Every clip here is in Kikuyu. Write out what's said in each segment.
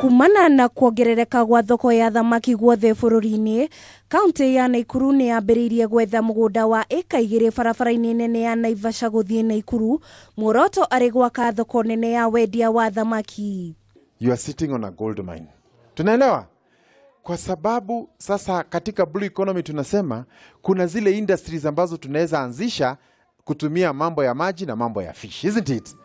Kumana na kuongerereka gwa thoko ya thamaki guothe bũrũri-inĩ, Kauntĩ ya Naikuru nĩ yambĩrĩirie gwetha mũgũnda wa ĩka 2 barabara-inĩ nene ya Naivasha gũthiĩ Naikuru, muoroto arĩ gwaka thoko nene ya wendia wa thamaki. You are sitting on a gold mine. Tunaelewa? Kwa sababu sasa katika blue economy tunasema kuna zile industries ambazo tunaweza anzisha kutumia mambo ya maji na mambo ya fish, isn't it?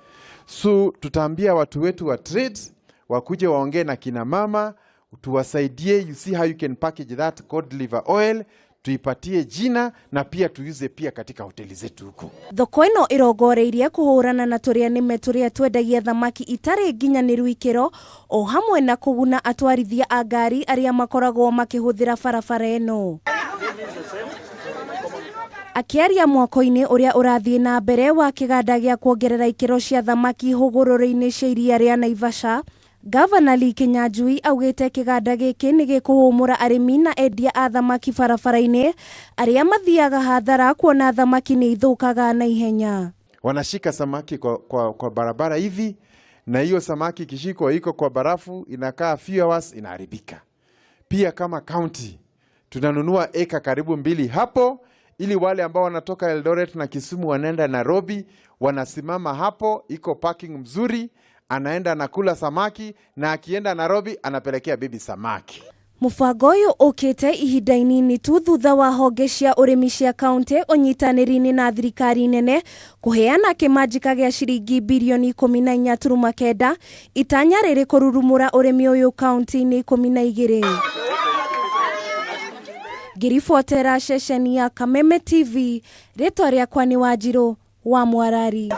So tutaambia watu wetu wa trade wakuje waongee na kina mama, tuwasaidie, you see how you can package that cod liver oil, tuipatie jina na pia tuuze pia katika hoteli zetu huko. Thoko ĩno ĩrongoreirie kũhũrana na tũrĩa nĩme tũrĩa twendagia thamaki itarĩ nginyanĩru ikĩro o hamwe na kũguna atwarithia a ngari arĩa makoragwo makĩhũthĩra barabara ĩno. Akĩaria mwako-inĩ ũrĩa ũrathiĩ na mbere wa kĩganda gĩa kuongerera ikĩro cia thamaki hũgũrũrũ-inĩ cia iria rĩa Naivasha, Gavana Lee Kinyanjui augĩte kĩganda gĩkĩ nĩ gĩkũhũmũra arĩmi na endia a thamaki barabara-inĩ arĩa mathiaga hathara kuona thamaki nĩ ithũkaga na ihenya. Wanashika samaki kwa barabara hivi, na hiyo samaki ikishikwa iko kwa barafu inakaa few hours inaharibika. Pia kama county tunanunua eka karibu 2 hapo, ili wale ambao wanatoka Eldoret na Kisumu wanaenda Nairobi wanasimama hapo, iko parking mzuri, anaenda anakula samaki na akienda Nairobi anapelekea bibi samaki. Mũbango ũyũ ũkĩte ihinda inini tu thutha wa honge cia ũrĩmi cia kaunti ũnyitanĩri-inĩ na thirikari nene kũheana kĩmanjĩka gĩa ciringi birioni 14.9 itanya rĩrĩ kũrurumũra ũrĩmi ũyũ kaunti-inĩ 12. Ngĩribotera ceceni ya Kameme TV, rĩtwa rĩakwa nĩ Wanjirũ wa Mwarari.